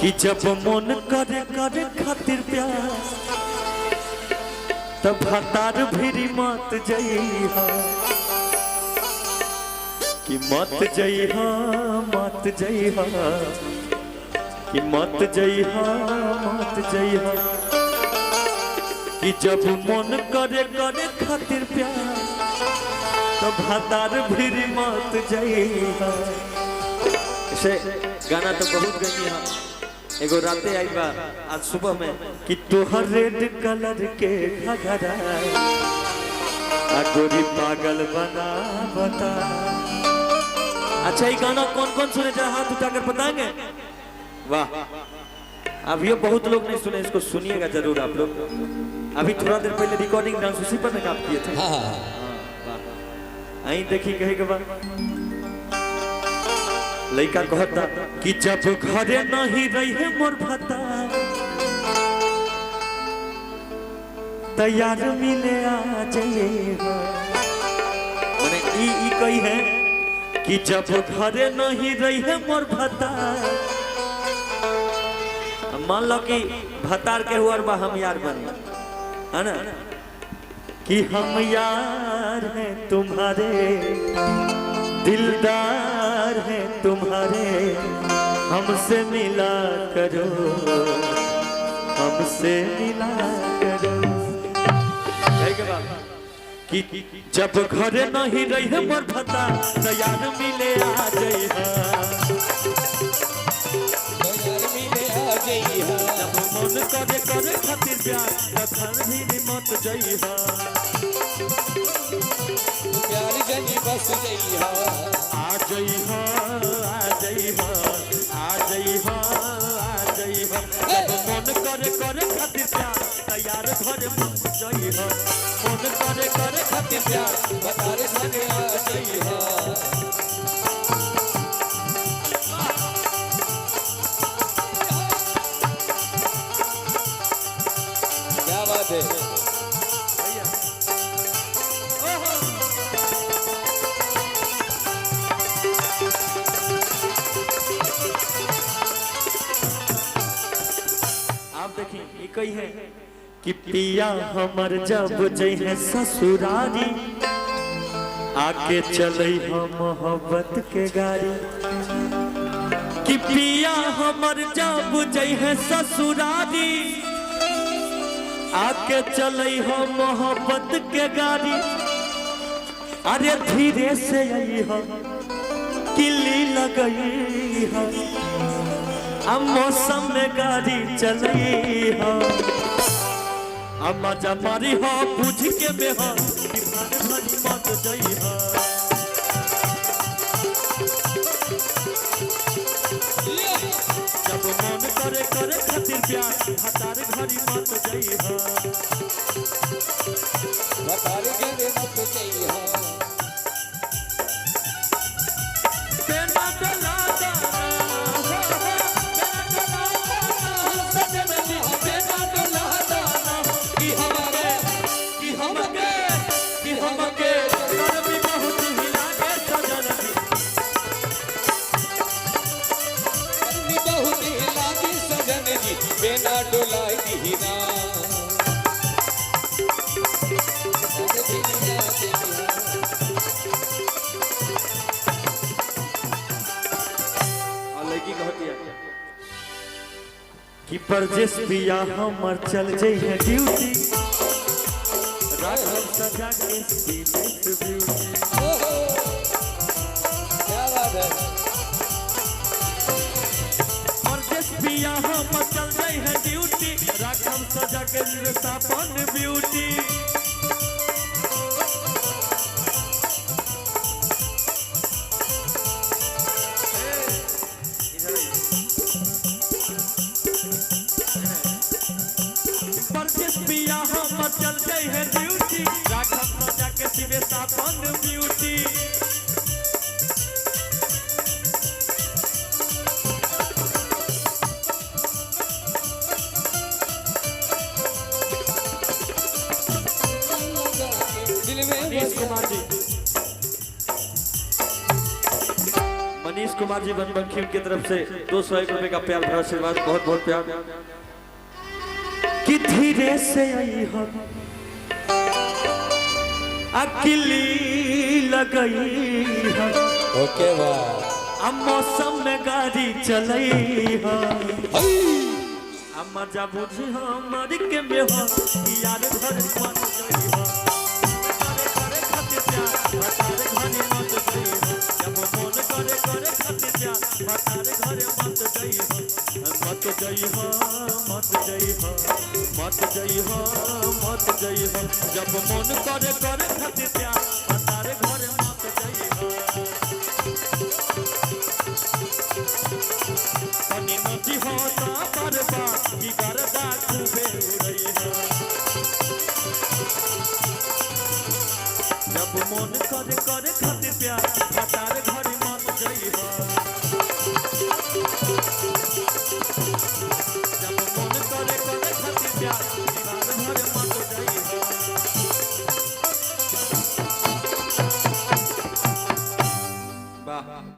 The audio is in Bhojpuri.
कि जब मन करे करे खातिर प्यार तब भतार भिरी मत जइहा, कि मत जइहा, मत जइहा, कि मत जइहा, मत जइहा। कि जब मन करे करे खातिर प्यार तब भतार भिरी मत जइहा। ऐसे गाना तो बहुत गई है, एगो राते आई बा आज सुबह में कि तोहर रेड कलर के घघरा आ गोरी पागल बना बता। अच्छा ये गाना कौन कौन सुने जरा हाथ उठाकर बताएंगे? वाह, अभी बहुत लोग नहीं सुने, इसको सुनिएगा जरूर आप लोग। अभी थोड़ा देर पहले रिकॉर्डिंग डांस उसी पर काम किए थे। हाँ हाँ। आई देखी कहे के बाद लड़का कहता कि जब घरे नहीं रहे मोर भता तैयार मिले आ जाइएगा। माने ई ई कही है कि जब घरे नहीं रहे मोर भता, मान लो कि भतार के हुआ बा हम यार बने, है ना? कि हम यार हैं तुम्हारे, दिलदार हैं तुम्हारे, हमसे मिला करो, हमसे मिला करो। कहे के बाद कि जब घरे नहीं रहे मोर भता तैयार मिले आ जइहा। तैयार मिले आ जइहा। जब मन करे करे खातिर प्यार तखन भी मत जइहा। प्यार जनी बस जइहा। आ जइहा, आ जइहा, आ जइहा, आ जइहा। जब मन करे करे खातिर प्यार तैयार घरे मत जइहा। मन करे करे खातिर प्यार बतारे संगे आ जइहा। क्या बात है। आप देखिए ये कही है कि पिया हमर जब जइहे ससुरारी आके चलै हम मोहब्बत के गाड़ी। कि पिया हमर जब जइहे ससुरारी आके चलै हम मोहब्बत के गाड़ी। अरे धीरे से अइहा किल्ली लगइहा, अब मौसम में गाड़ी चलइहा। अब मजा मारी हो बुझ के में हो कि भाग भाग मत जइहा। जब मन करे करे खातिर प्यार हतार घरी मत जइहा। बतारे घरे मत जइहा। पेना डोला दाना, हो, हो, पेना डोला दाना, सजन जी, पेना डोला दाना, कि हमके, कि हमके, कि हमके गर्मी बहुत ही लागे सजन जी। गर्मी बहुत ही लागी सजन जी बिना डोलाई दीना। और लड़की कहती है कि परदेस पिया हमर चल जइहे ड्यूटी, राखब सजा के सीमेंट ब्यूटी। ओहो, क्या बात है। परदेस पिया हमर चल जइहे ड्यूटी, राखब सजा के सापन ब्यूटी। परदेस पिया हमर चल जइहे ड्यूटी, राखब सजा के शिवे सापन ब्यूटी। दिल में मनीष कुमार जी, मनीष कुमार जी बनबंखी उनकी तरफ से 201 रुपए का प्यार भरा आशीर्वाद, बहुत बहुत प्यार। कि धीरे से आई हम अकेली लगई है। ओके वाह। अब मौसम में गाड़ी चलई है। अब मजा बुझी हमारी के में हो यार घर मत जई हो। करे करे खातिर प्यार बतारे घर मत जई हो। जब मन करे करे खातिर प्यार बतारे घर मत जई हो। मत जई हो, मत जई हो, मत जई हो, मत जई हो। जब मन करे करे खातिर प्यार बतारे घर मत जई हो। तनी नदी हो ता बरबा की करदा खूबे उड़ई हो। जब मन करे करे खातिर प्यार बतार घर मत जई हो। जब मन करे करे खातिर प्यार बतार घर मत जई हो। वाह।